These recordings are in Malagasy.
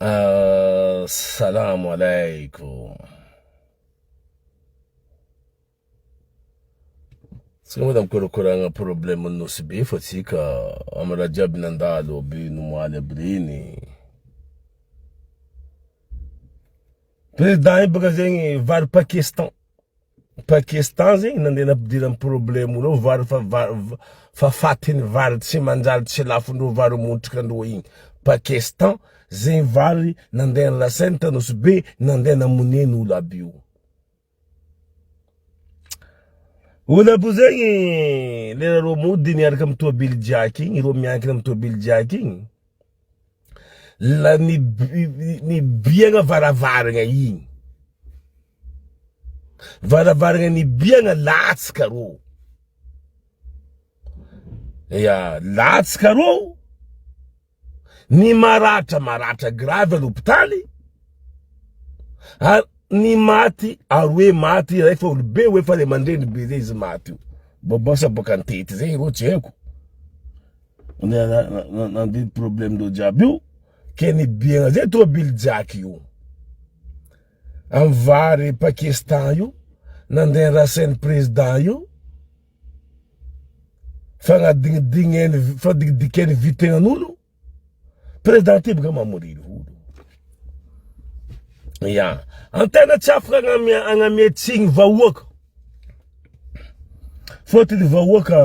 Assalamo alaikum. Tsika moa da mikorokoragna problème Nosy Be fa tsika amy raha jiaby nandalo aby nomoaly aby regny. Président io baka zegny vary Pakistan. Pakistan zegny nandeha nampidirany problème olo vary fa vary fa fatiny vary tsy manjary tsy lafondreo vary montrikandreo igny. Pakistan zegny vary nandeha nilasainy ta Nosy Be nandeha namoneny olo aby io. Olo aby io zegny lera reo mody niaraka amy tôbily jiaky igny, ireo miankina amy tôbily jiaky igny. La nibiagna varavaragna igny. Varavaragna nibiagna latsaka rô. Ya, latsaka rô. Ny maratra maratra grave à l'hôpitaly. Ary ny maty aroe maty ray fa olobe hoe fa ray aman-dreny be zay izy maty io. Bôbôsa bôka nitety zay rô tsy haiko. Nandidy problème ndreo jiaby io ke nibiagna zay tôbily jiaky io amy vary Pakistan io nandeha rasainy président io fagnadignadigneny fadigidikeny vitegnan'olo président ty boka mamorily olo ya antegna tsy afaka agnamia agnamia tsigny vahoaka Fôtony vahoaka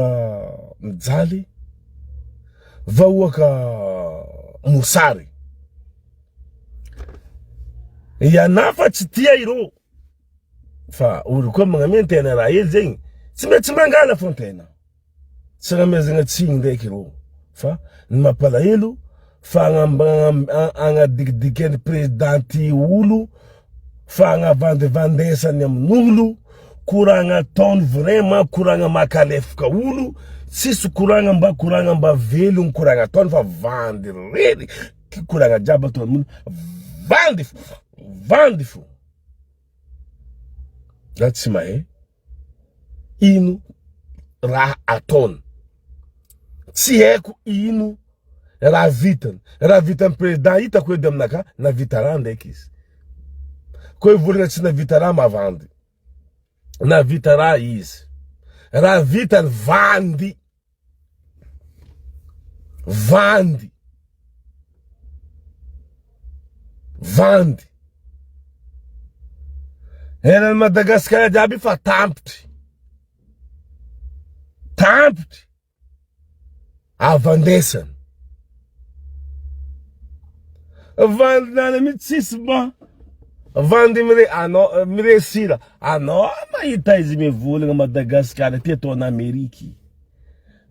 mijaly, vahoaka mosary. Ianà fa tsy tia ireo fa olo koa magnamia tena raha hely zegny tsy maintsy mangala fô tena. Tsy agnamezagna tsiny ndraiky ireo fa ny mampalahelo fa agnadikidikian'ny président ty olo fa agnavandivandesany amin'olo koragna ataony vraiment koragna makalefaka olo tsisy koragna mba koragna mba velogno koragna ataony fa vandy rery koragna jiaby ataony amin'olo vandy fo vandy fo za tsy mahay ino raha ataony tsy haiko ino raha vitany raha vitan'ny président hitako edy aminaka navita raha ndraiky izy koa hivolagna tsy navita raha mavandy navita raha izy raha vitany vandy Vandy. Vandy. Eran'i Madagasikara jiaby fa tampitry. Tampitry. Avandesana. Vandy nany mihitsy tsisy ba. Vandy mire anao miresira anao mahita izy mivolagna Madagasikara ty atao an'Ameriky.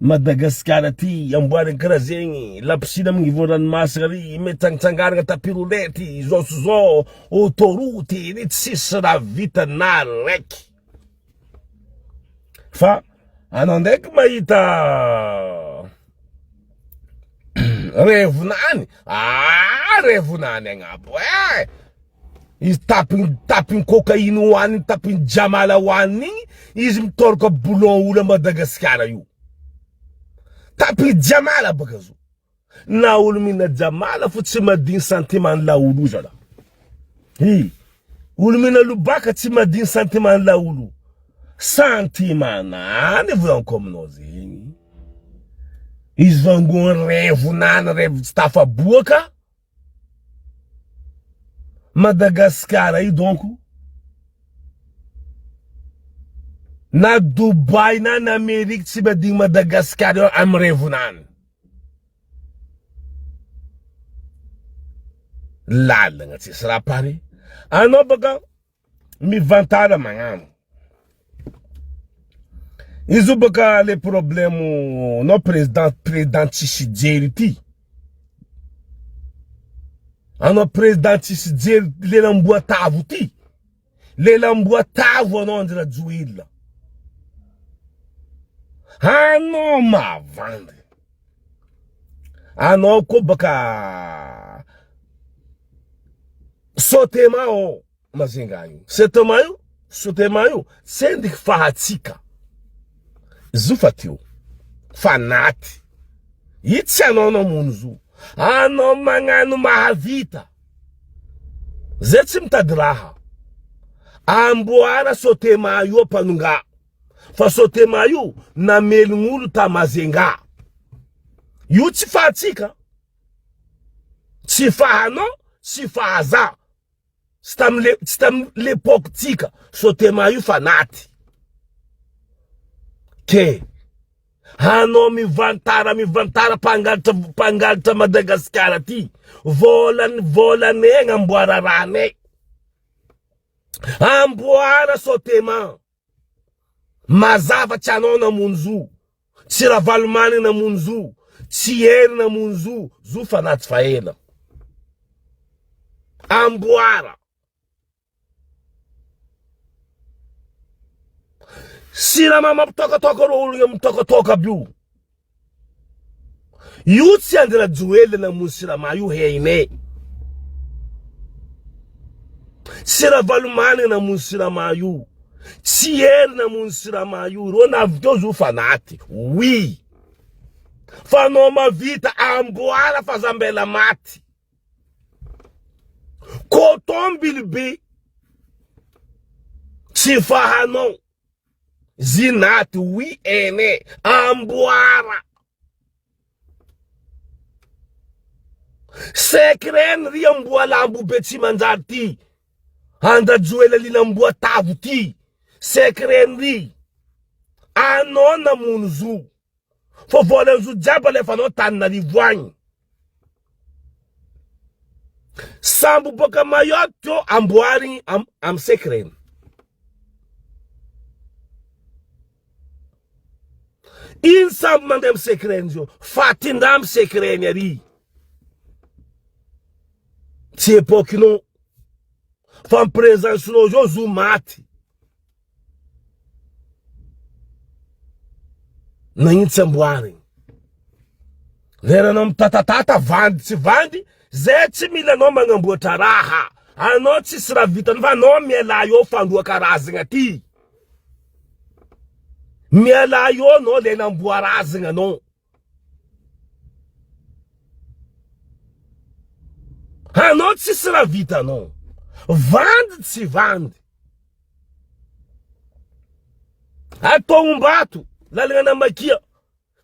Madagasikara ty amboariny karaha zegny, lapiscine amin'ny ivon'ny ranomasina ary mitsangitsangarana tapis roulette izao sy zao, autoroute, ry tsisy raha vita na raiky. Fa anao ndraiky mahita revonany, ah revonany agnabo eh. Izy tapiny tapiny cocaïne hoaniny, tapiny jamala hoaniny igny, izy mitoroka boulon olo a Madagasikara io. Tapiny jamala baka zo. Na olo mihina jamala fo tsy madigny sentiment laolo io zala. Hi. Olo mihina lobaka tsy madigny sentiment laolo. Sentiment nany volaniko aminao zegny. Izy vangoany revonany revo tsy tafaboaka. Madagascar io donc na Dubaï na any Amerique tsy madigny Madagascar io amy revonany. Lalagna tsisy raha pare. Anao baka mivantana magnano. Izy io baka le problème nao président président tsisy jery ty. Anao président tsisy jery lelam-boatavo ty. Lelam-boatavo anao Andry Rajoelina. Anao mavandy. Anao koa baka Sotema ô Mazenga io. Sotema io, Sotema io, sendiky fahatsika. Zo fa teo. Fa naty. Io tsy anao namono zo. Anao magnano mahavita. Zay tsy mitady raha. Amboara Sotema io mpanonga. Fa Sotema io namelogn'olo ta Mazenga. Io tsy fahatsika. Tsy fahanao, tsy fahaza. Tsy tam le tsy tam l'époque tsika Sotema io fa naty. Ke hanao mivantara mivantara mpangalatra mpangalatra Madagasikara ty volan volanay agnamboara rahanay. Amboara Sotema. Mazava tsy anao namono zo. Tsy Ravalomanana namono zo. Tsy Hery namono zo. Zo fa naty fa ela. Amboara. Siramamy mampitokatoka reo olona mitokatoka aby io. Io tsy Andry Rajoelina namono Sirama io hainay. Tsy Ravalomanana namono Sirama io. Tsy Hery namono Sirama io. Ireo navy teo zo fa naty. Oui. Fa anao mavita amboara fa za mbela maty. Coton bilby. Tsy fahanao. Zinaty oui ene amboara. Secret ny ry amboa lambo be tsy manjary ty. Andrajoela linamboa tavo ty. Secret ny ry. Anao namono zo. Fa volan'ny zo jiaby alefanao Antananarivo agny. Sambo boaka Mayotte teo amboarigny am am secret. Ino sambo mandeha am secret zio? Fatin-draha am secret-ny ary. Tsy époque-nao. Fa am présence-nao zao zo maty. Nagnino tsy amboarigny? Leranao mitatatata vandy tsy vandy, zay tsy mila anao magnamboatra raha. Anao tsisy raha vitany fa anao mialà eo fandroa karazagna ty. Mialà eo anao le namboarazagna anao. Anao tsisy raha vitanao. Vandy tsy vandy. Atao-ombato, lalagna namakia,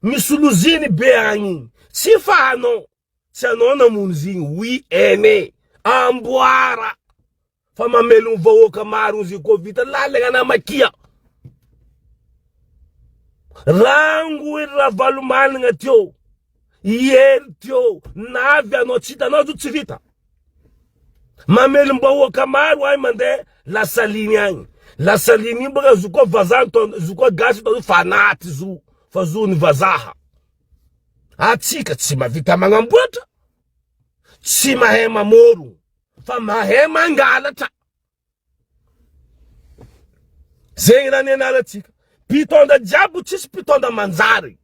misy loziny be agny igny. Tsy fa anao, tsy anao namono izy igny, oui ene, amboara. Fa mamelogno vahoaka maro izy koa vita lalagna namakia. Rango i Ravalomanagna teo, i Hery teo, navy anao tsy hitanao zo tsy vita. Mamelom-bahoaka maro ahy mandeha Lasaliny agny. Lasaliny io baka zo koa vazaha nitondra, zo koa gasy nitondra fa anaty zo, fa zo ny vazaha. Atsika tsy mahavita magnamboatra, tsy mahay mamorogno, fa mahay mangalatra. Zegny raha nianarantsika. Mpitondra jiaby tsisy mpitondra manjary.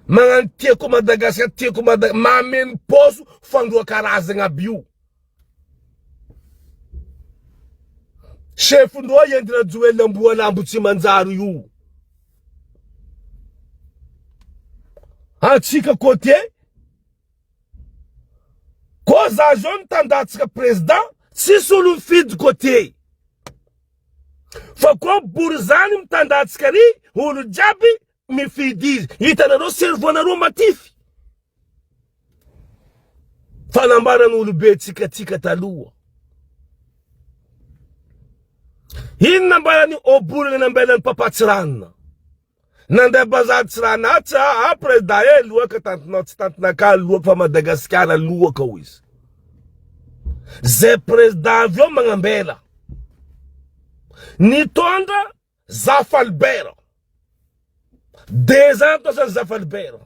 Magnano tiako Madagasikara, tiako Madagascar, mameno paosy fandroa karazagna aby io. Chef-ndreo i Andry Rajoelina Amboalambo tsy manjary io. Antsika côtier Koa za zao mitandatsaka président tsisy olo mifidy côtier. Fa koa borizany mitandatsaka ary olo jiaby mifidy izy. Hitanareo cerveau nareo matify. Fanambaran'olobe tsika tsika taloha. Inona nambaran'i Obolana nambaran'i Papa Tsiranana? Nandeha bazary tsy raha natsy a président eh loaka tantinao tsy tantinakà loaka fa Madagasikara loaka hoy izy. Zay président avy eo magnambela. Nitondra Zafalibera. Deux ans toasany Zafalibera.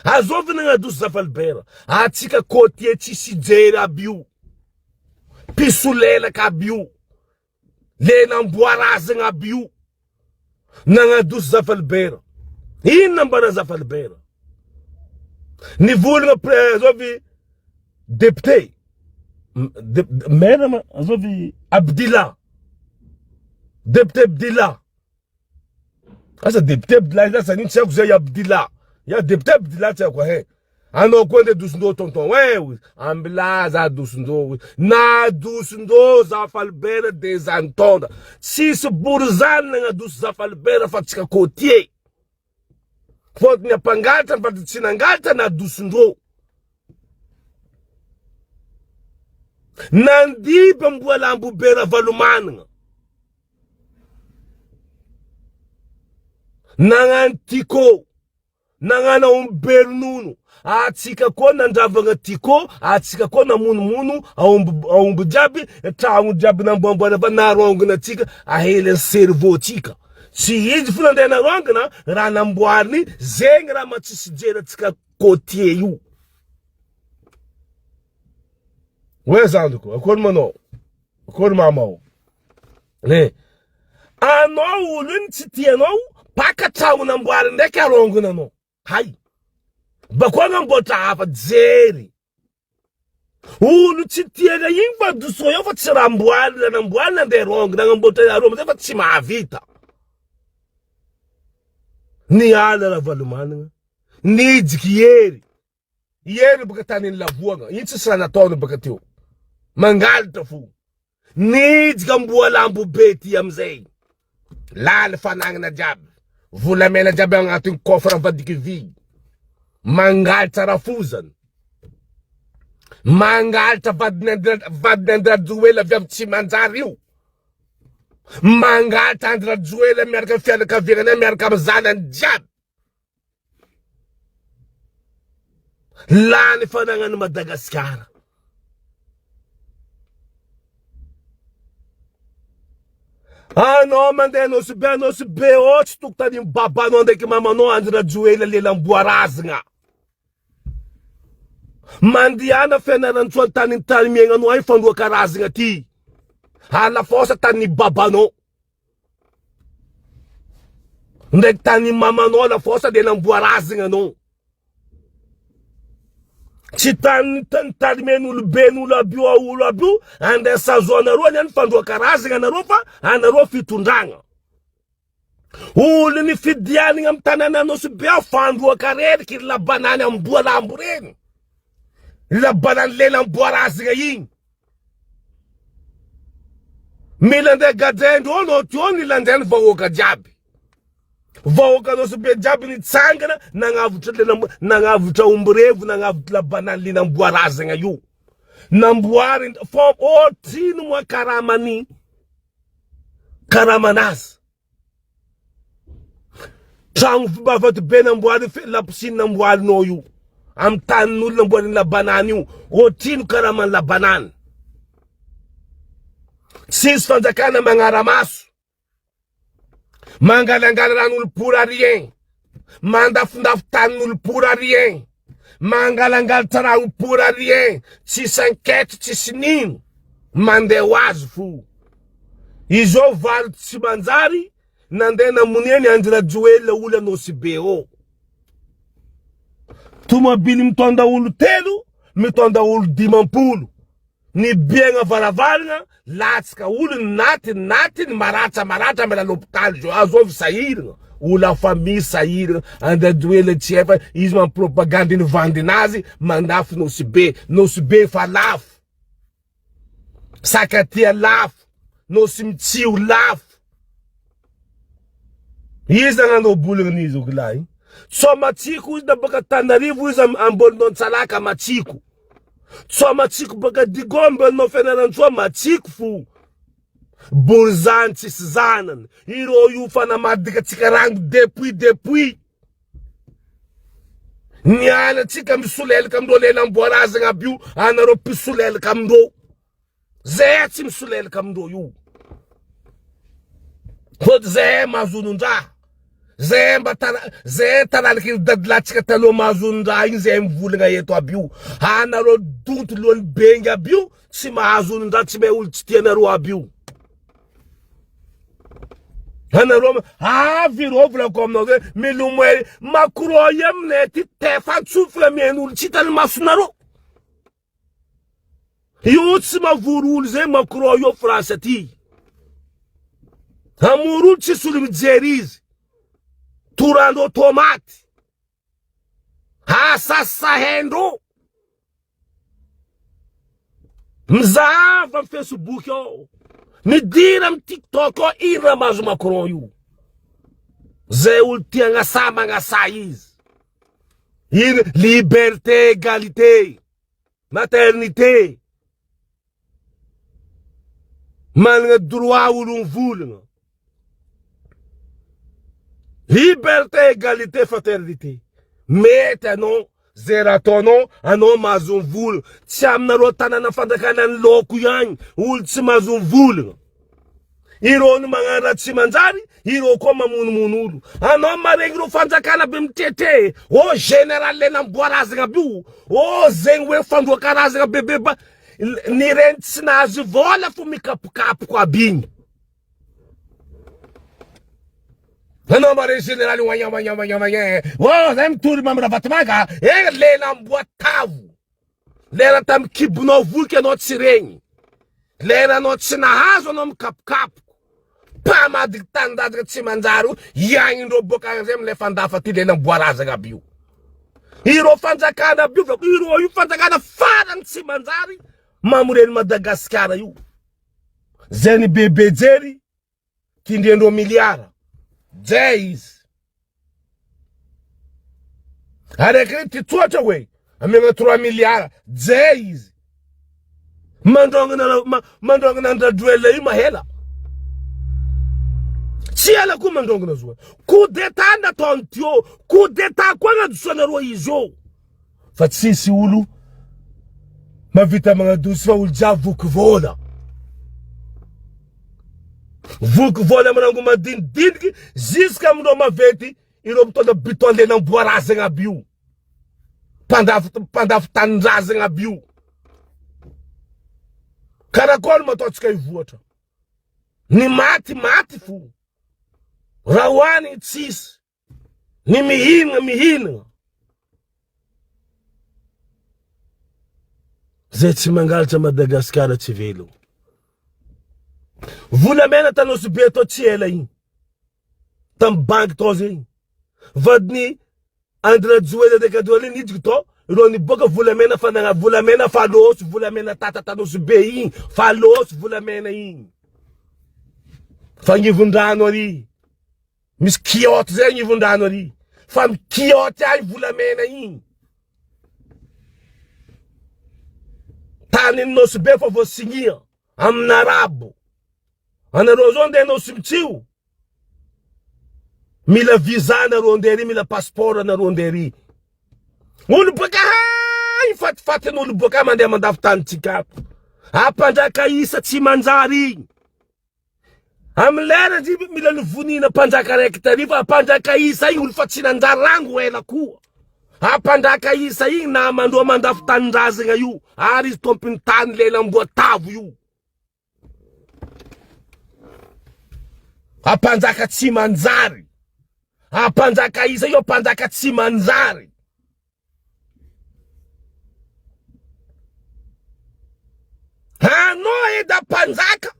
Azovy nagnadoso Zafalibera. Atsika côtier tsisy hijery aby io. Mpisolelaka aby io. Le namboarazagna aby io. Nagnadoso Zafalibera. Inona ambara Zafalibera? Nivolagna azovy député maire ma azovy Abdillah. Député Abdillah. Asa député Abdillah izy asa nino tsy haiko zay Abdillah. Ya député Abdillah tsy haiko he. Anao koa ndeha dosondreo tonton eh hoy ambilà za dosondreo hoy na dosondreo Zafalibera de za nitondra tsisy borizany nagnadoso Zafalibera fa tsika côtier fôtony ampangalatra fa tsy nangalatra na dosondreo nandiby amboalambo be Ravalomanagna nagnano tiko Nagnano aomby be ronono. Atsika koa nandravagna tiko, atsika koa namonomono aomby aomby jiaby, tragno jiaby namboamboarina fa narongona atsika ahely ny cerveau tsika. Tsy izy fo nandeha narongona, raha namboariny zegny raha matsisy jery atsika côtier io. Hoe zandriko, akory manao? Akory mama o? Eh. Anao olo iny tsy tianao, paka tragno namboariny ndraiky arongona anao. Hay. Bakeo agnamboatra hafa, jery. Olo tsy tiana iny fa adosoa eo fa tsy raha amboarina, raha namboarina andeha rongona, agnamboatra arô amizay fa tsy mahavita. Niala Ravalomanana, nijiky hery. Hery baka tany nilavoagna, iny tsisy raha nataony baka teo. Mangalatra fo. Nijika amboalambo be ty amizay. Lany fanagnana jiaby. Volamena jiaby agnatin'ny coffre mivadiky vy. Mangalatra rafozany. Mangalatra vadiny Andry vadiny Andry Rajoelina avy amin'ny tsy manjary io. Mangalatra Andry Rajoelina miaraka amin'ny fianakavianany miaraka amin'ny zanany jiaby. Lany fanagnan'i Madagasikara. Anao mandeha Nosy Be, Nosy Be ô tsy tokotanin'i babanao ndraiky mamanao Andry Rajoelina lelam-boarazagna. Mandehana Fianarantsoa tany tany miaignanao agny fandroa-karazagna ty. Alafosa tanin'i babanao. Ndraiky tany mamanao la fosa de namboarazigna anao. Tsy tany tarimen'oloben'olo aby io olo aby io andeha sazo anareo any fandroakarazagna anareo fa anareo fitondragna. Olo ny fidianigna amy tanàna Nosy Be ao fandroakareriky ry labanany amboa lambo regny. Labanany lelamboarazagna igny. Mila andeha gadraindreo anao teo mila andeha ny vahoaka jiaby. Vahoaka Nosy Be jiaby nitsangana nagnavotra le nagnavotra omby revo nagnavotra la banane le namboarazagna io. Namboariny fa otrino moa karamany karamanazy. Tragno vavatobe namboariny fe la piscine namboarinao io. Amin'ny tanin'olo namboariny la banane io. Otrino karaman'ny la banane. Tsisy fanjakana magnaramaso. Mangalangala ran'olo pour rien. Mandafondafo tanin'olo pour rien. Mangalangalatra rano pour rien. Tsisy enquête, tsisy nino. Mandeha ho azy fo. Izao valo tsy manjary nandeha namonia ny Andry Rajoelina olo Nosy Be ô. Tomobily mitondra olo telo, mitondra olo 50. Ny biagna varavaragna latsaka olo ny naty ny naty ny maratra maratra ambela l'hôpital zao azovy sahiragna o la famille sahiragna Andry Rajoelina tsy efa izy mampropagandy ny vandinazy mandafo Nosy Be Nosy Be efa lafo Sakatia lafo Nosy Mitsio lafo Iza nanao bolagna n'izy okilahy Tsao matsiko izy na baka Tanarivo izy ambolinao Antsalaka matsiko Tsoa matsiko baka Digo ambolinao Fianarantsoa matsiko fo Borizany tsisy zanany Ireo io fa namadika tsika rango depuis depuis Niala tsika misolelaka amindreo lelamboarazagna aby io anareo mpisolelaka amindreo Zay tsy misolelaka amindreo io. Fôtony zay mahazo onon-draha. Zay mba tara zay taranaky ny dadilahintsika taloha mahazo onon-draha igny zay mivolagna eto aby io. Anareo donto lohan'ny bengy aby io tsy mahazo onon-draha tsy mahay olo tsy tianareo aby io. Anareo avy ireo volako aminao zay milomay Macron io aminay aty tefa antsofina mihaino olo tsy hitan'ny masonareo. Io tsy mavory olo zay Macron io France aty. Hamory olo tsisy olo mijery izy. Torandreo tomaty. Asasahendro. Mizahava am Facebook ao. Midira am TikTok ao ino raha mahazo Macron io. Zay olo tia agnasa magnasa izy. Ino liberté égalité maternité. Managna droit olo mivolagna. Liberté, égalité, fraternité. Mety anao zay raha ataonao, anao mahazo mivolagna. Tsy aminareo tanàna fanjakana ny laoko ihany, olo tsy mahazo mivolagna. Ireo no magnano raha tsy manjary, ireo koa mamonomono olo. Anao maregny ireo fanjakana be mitretre, oh général le namboarazagna aby io, oh zegny hoe fandroakarazagna bebe ba, ny reny tsy nahazo vola fo mikapokapoko aby igny. Anao mare général wanya wanya wanya wanya. Oh, zay mitory Mamy Ravatomanga. Eh, lelamboa tavo. Lera tamin'ny kibonao voky anao tsy regny. Lera anao tsy nahazo anao mikapokapoko. Mpamadika tanindrazana tsy manjary io, iagnindreo boaka agny zay milefa andafa aty lelamboa razagna aby io. Ireo fanjakana aby io, ireo io fanjakana farany tsy manjary mamoreny Madagasikara io. Zay ny bebe jery tindrendreo miliara. Jay izy. Araiky ry ty tsotra hoe amena 3 miliara. Jay izy. Mandrongana mandrongana an-dRajoelina io mahela. Tsy ela koa mandrongana zo. Coup d'état nataony teo. Coup d'état koa nadosoanareo izy io. Fa tsisy olo mavita magnadoso fa olo jiaby voky vola. Voky vola mirango madinidiniky jusqu'à amindreo maventy ireo mitondra biton le namboarazagna aby io. Mpandafo mpandafo tanindrazagna aby io. Karakory ma ataontsika hivoatra? Ny maty maty fo. Raha hoanigny tsisy. Ny mihinana mihinana. Zay tsy mangalatra Madagascar tsy velogno. Volamena tany be tao tsy ela igny. Tamy banky tao zegny. Vadiny Andry Rajoelina ndraiky Andry Rajoelina niditra tao, ireo niboaka volamena fa nagna volamena fa lôso volamena tata tanosy be igny fa lôso volamena igny. Fagnivon-drano ary. Misy kioty zay agnivon-drano ary fa mikioty ahy volamena igny. Tany Nosy Be fa voasignia amin'arabo. Anareo zao andeha Nosy Mitsio. Mila visa nareo andeha ary, mila passeport nareo andeha ary. Olo boaka hay fatifatin'olo boaka mandeha mandafo tanintsika ato. Ampanjaka isa tsy manjary igny. Amin'ny lera jiby mila nivonina mpanjaka raiky tary fa mpanjaka isa igny olo fa tsy nanjary rango ela koa. Ampanjaka isa igny na mandoa mandafo tanindrazagna io ary izy tompony tany lelam-boatavo io. Ampanjaka tsy manjary. Ampanjaka isa io ampanjaka tsy manjary. Anao eda mpanjaka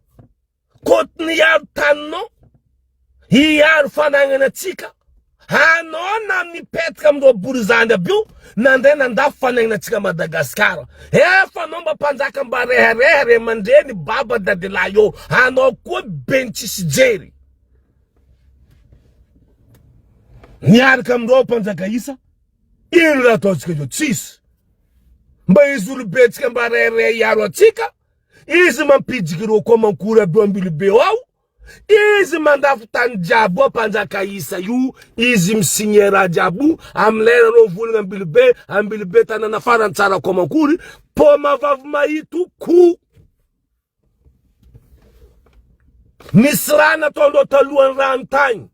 kotony hiaro taninao hiaro fanagnana antsika anao na mipetraka amin'ireo borizandry aby io nandeha nandafo fanagnana antsika Madagasikara efa anao mba mpanjaka mba rehareha ray aman-dreny baba dadilahy eo anao koa be ny tsisy jery niaraka amin'ireo mpanjaka isa Ino raha ataontsika io? Tsisy. Mba izy olobentsika mba rehareha hiaro antsika, izy mampijiky ireo koa mankory aby eo ambilobe ao, izy mandafo tany jiaby ao mpanjaka isa io, izy mi-signer raha jiaby io, amy lera reo volagna ambilobe, ambilobe tanàna farany tsara koa mankory, poma vavy mahito ko. Nisy raha nataondreo talohan'ny rano tagny.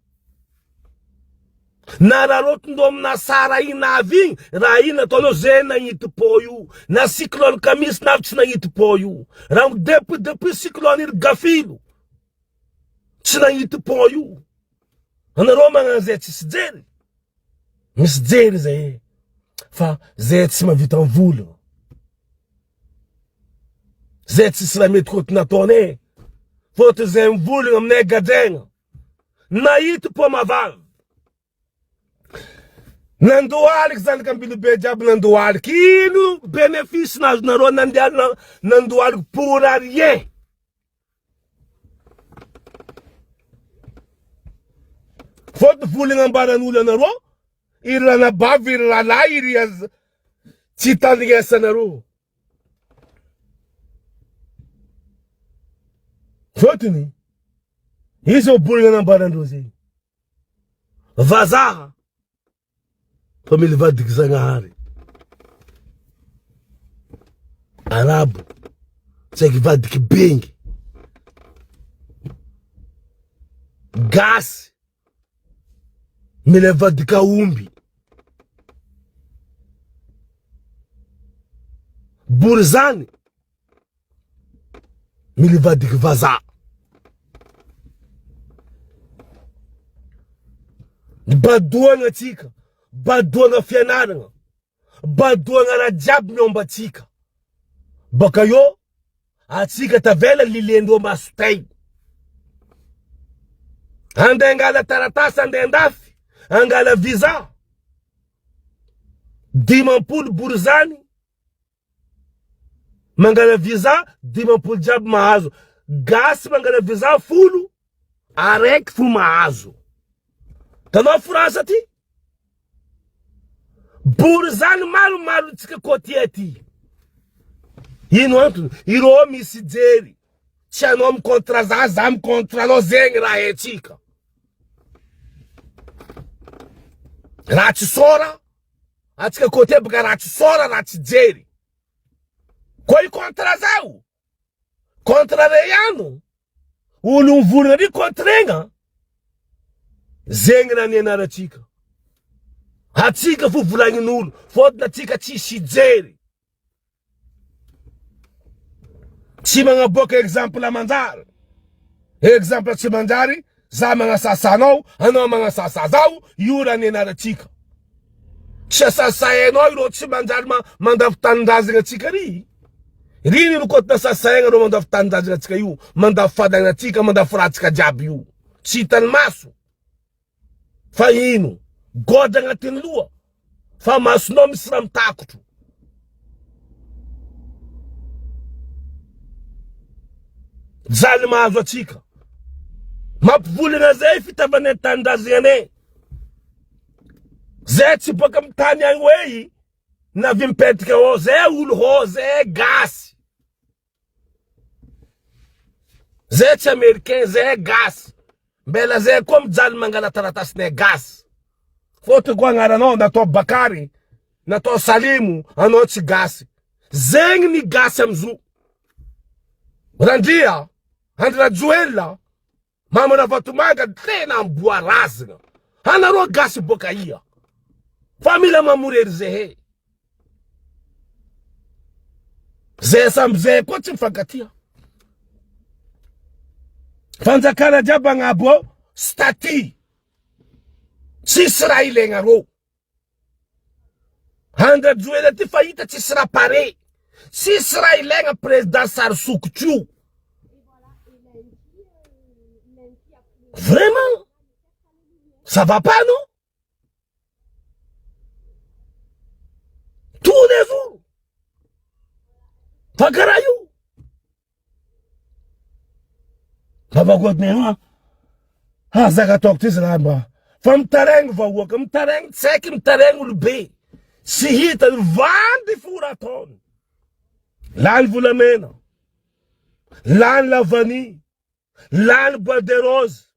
Nararaotindreo amina sara iny avy igny, raha iny nataonao zay nagnity pont io. Na cyclone kamisy na avy tsy nagnity pont io. Raha depuis depuis cyclone iny gafilo tsy nagnity pont io. Anareo magnano zay tsisy jery. Misy jery zay fa zay tsy mahavita vola. Zay tsisy raha mety kôty nataonay. Fôtony zay mivolagna aminay gadraigna. Nahita poma vavy. Nandohaliky zanak'Ambilobe jiaby nandohaliky. Ino bénéfice nazonareo nandeha nandohaliky pour rien. Fôtony volagna ambaran'olo anareo, iry ranabavy, iry rahalahy, iry tsy tandrignesanareo. Fôtony, izy ohabolagna nambarandreo zegny. Vazaha fa mila vadiky Zagnahary. Arabo tsy haiky vadiky bengy. Gasy mila vadiky aomby. Borizany Mila ivadiky vazaha. Badoagna atsika, badoagna fianaragna, badoagna raha jiaby miomba atsika. Baka eo atsika tavela lilendreo masotay. Andeha angala taratasy andeha andafy, angala visa. 50 borizany Mangala visa 50 jiaby mahazo. Gasy mangala visa folo araiky fo mahazo. Tanao France aty? Bory zany maromaro tsika côtier aty. Ino antony? Ireo misy jery. Tsy anao mi contre za, za mi contre anao, zegny raha haintsika. Raha tsy sora, Atsika côté boka ratsy sora ratsy jery. Koa i contre zao. Contre re ihany. Olo mivolagna ry contregna. Zegny raha nianaratsika. Atsika fo volagnin'olo, fôtony atsika tsisy jery. Tsy magnaboaka exemple manjary. Exemple tsy manjary, za magnasasa anao, anao magnasasa zaho, io raha nianarantsika. Tsy asasainao ireo tsy manjary mandavo tanindrazagna antsika ry. Ry ny rokotina sasaigna ireo mandavo tanindrazagna antsika io, mandavo fanagnana antsika, mandavo rahantsika jiaby io. Tsy hitan'ny maso. Fa ino? Godra agnatin'ny loha. Fa masonao misy raha mitakotro. Jaly mahazo atsika. Mampivolagna zay fitavanay tanindrazagna Zay tsy boaka amin'ny tany agny hoe na avy mipetraka ao zay olo hô zay gasy. Zay tsy américain, zay gasy. Mbela zay koa mijaly mangala taratasinay gasy. Fôtony koa agnaranao natao Bakary, natao Salimo, anao tsy gasy. Zegny ny gasy amizô. Randria, Andry Rajoelina, Mamy Ravatomanga tena amboa razagna. Anareo gasy boaka ia? Fa mila mamorery zehe. Zay samby zay koa tsy mifankatia. Fanjakana jiaby agnabo ao statut. Tsisy raha ilaigna reo. Andrajoelina ty fa hita tsisy raha pare. Tsisy raha ilaigna président sary sokotry io. Vraiment? Ça va pas non? Tous les jours. Fa karaha io. Vavakoa ha zaka ataoko ty zalahy mba fa mitaraigny vahoaka mitaraigny tsy haiky mitaraigny olobe tsy hita vandy fo raha ataony lany volamena lany lavani lany bois de rose.